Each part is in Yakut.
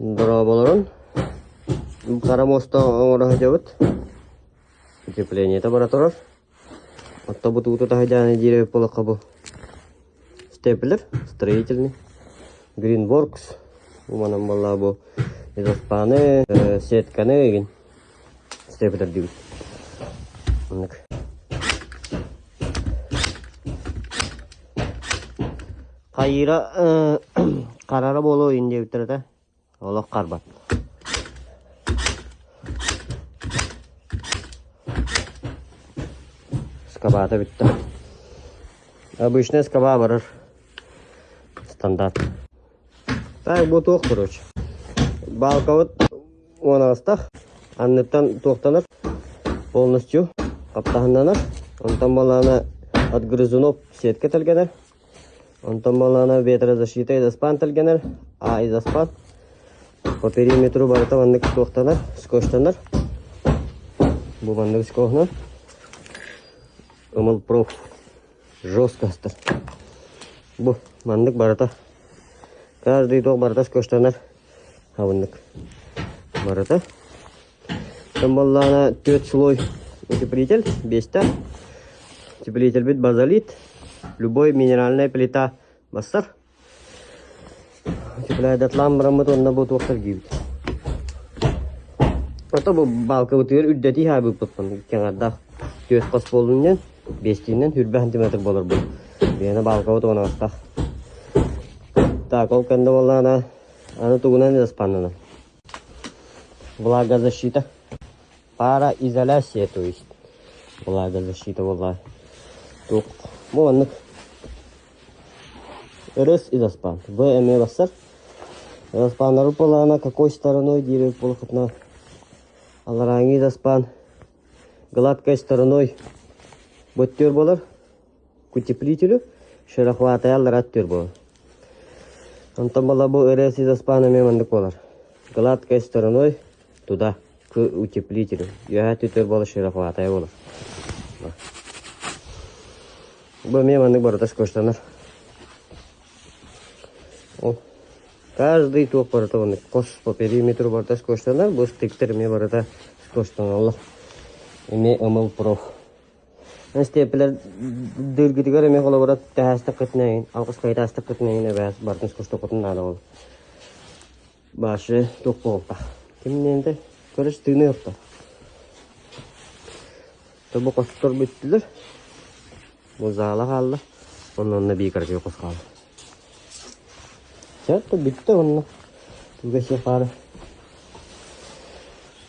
Дорооболорун. Хара муоста оҥоро сылдьабыт. Утеплениета бара турар. Оттон бу тууту таһыйдааны диир эбит буоллахха бу степлер строительный Greenworks уманан буоллаа бу изоспаны, сетканы игин степлер диибит. Оннук. Хайыыра харара буолуо иин диэбиттэр этэ. Олох харбат. Скобата бүттэ. Обычная скоба барар. Стандарт. Так, бу туох короче. Балкабыт уон анныттан туохтанар полностью хаптаһыннанар. Онтон балаана от грызунов сетка тэлгэнэр. Онтон буоллаҕына ветрозащита изоспан тэлгэнэр, А изоспан. По периметру барыта маннык туохтанар, скотчтанар. Бу маннык скоһунан. Ымыл проф жестко астар. Бу маннык барыта. Каждый туох барыта скотчтанар. Хабыннык. Барыта. Оттон буоллаҕына түөрт слой утеплитель, биэстэ. Утеплительбит базалит, любой минеральная плита бассар. Утепляйдатлаан бараммыт уонна бу туохтар диибит. Ото бу балкабытыгар үрдэтии хаабыппыппын кэҥэрдэх түөрт хос буоллун диэн биэстиинэн хүрбэ сантиметр буолар бу. Биэнэ балкабыт уонагастах. Так, ол кэннэ буоллаҕына аны тугунан ыспаннанар. Влагозащита. Пароизоляция, то есть. Влагозащита буолла. Туох бу маннык Ырыс изоспан. Бу эмиэ бассар. Изоспаннары буоллаҕына какой стороной диир буоллаххытына аларааҥҥы изоспан гладкой стороной бөттүөр буолар. К утеплителю шероховатая аллара өттүөр буолар. Онтон буолла бу ырыа изоспан эмиэ маннык буолар. Гладкой стороной туда к утеплителю. Үөһээ өттүтүгэр буолар шероховатая буолар. Бу эмиэ маннык барыта скотчтанар. Ол каждый туох барыта маннык хос по периметру барыта скотчтанар, бу стыктар эмиэ барыта скотчтаналлар. Эмиэ ымыл проф. Степелэр дыргытыгар эмиэ холобура тэһээстэххитинэ алгыс хайытаастаххытына эбээс барытын скотчтуоххутун наада ол. Башы туох буолта. Кимниэнтэй көрүс тыыны ырта. Бу хостор бүттүлэр. Бу зала хаалла. Онно онно бии кыракый хос хаалла. Чэ, бүттэ онно. Туга сиэх баара.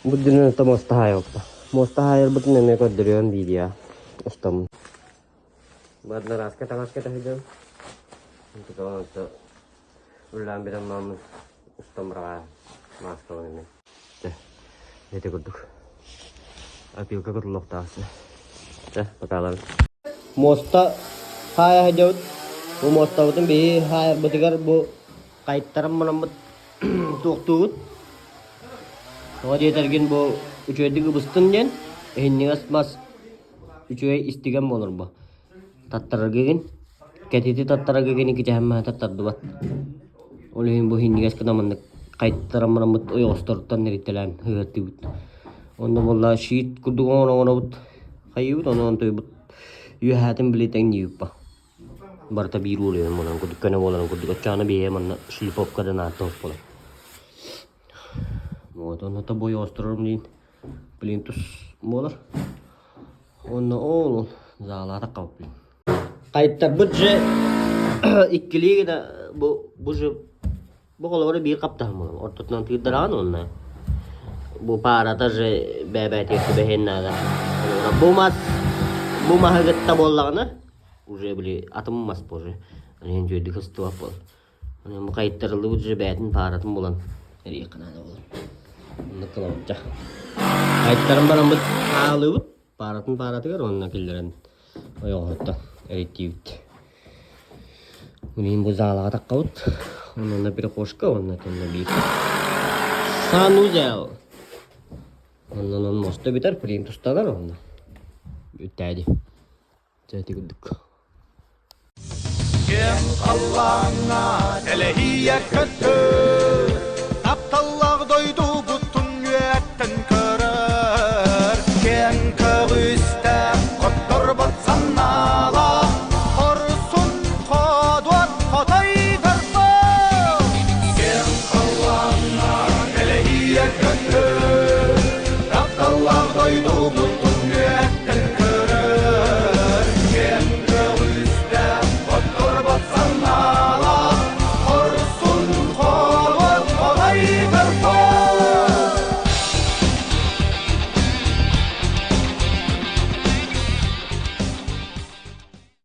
Бу дүнэн муоста хаайылта. Муоста хаайарбытын эмиэ көрдөрүөм видео устаммын. Бардырааска таҥаска таһыйдым. Үллээн бүтэн мааммын устан быраҕаайым мааскабын эмиэ. Чэ, ити курдук. Опилка кутуллуохтаах Чэ, покаларын. Муоста хаайа сылдьабыт. Бу муостабытын биһи хаайарбытыгар бу хайыттаран бараммыт туохтуубут. Тоҕо диэтэргин бу үчүгэйдик ыбыстын диэн иһинньигэс мас үчүгэй истигэн буолар бу. Таттарарга игин, кэтити таттарарга игин иккитэһэн маһы таттардыбат. Ол иһин бу иһинньигэс гына маннык хайыттаран бараммыт ойоҕосторуттан эрийтэлээн ыһыахтыыбыт. Онно буолла щит курдук оҥоробут хайыыбыт, ону онтуйбут үөһээтин били тэҥниибит ба. Барыта биир уровень буоларын курдук, көнө буоларын курдук. Оччоҕуна биһиги манна шлифовка да наадата буолар. Вот, онно бу ойоҕосторорум диин плинтус буолар. Уонна ол заалаата хаппын. Хайыттарбыт же иккилии гына бу бу же бу холобура биир хаптаһын буолар. Ортотунан тыырдараҕын уонна бу паарата же бэйэ-бэйэтигэр түбэһиэн наада. Бу мас бу маһы кытта буоллаҕына уже били атын мас бу уже. Аны үчүгэйдик ыстыбат буолар. Бу хайыттарыллыбыт же бэйэтин пааратын булан эриэххэ наада буолар. Оннук гынабыт Хайыттаран бараммыт хаалыыбыт пааратын пааратыгар уонна киллэрэн ойоҕоһуттан эриттиибит. Билигин бу заалаҕа таххабыт. Онно прихожка уонна тонна биир санузел. Оннон он мосто бүтэр, плинтустанар онно. Бүттээди. Дьэ ити курдук. Киэҥ халлааҥҥа тэлэһийэ көтөр.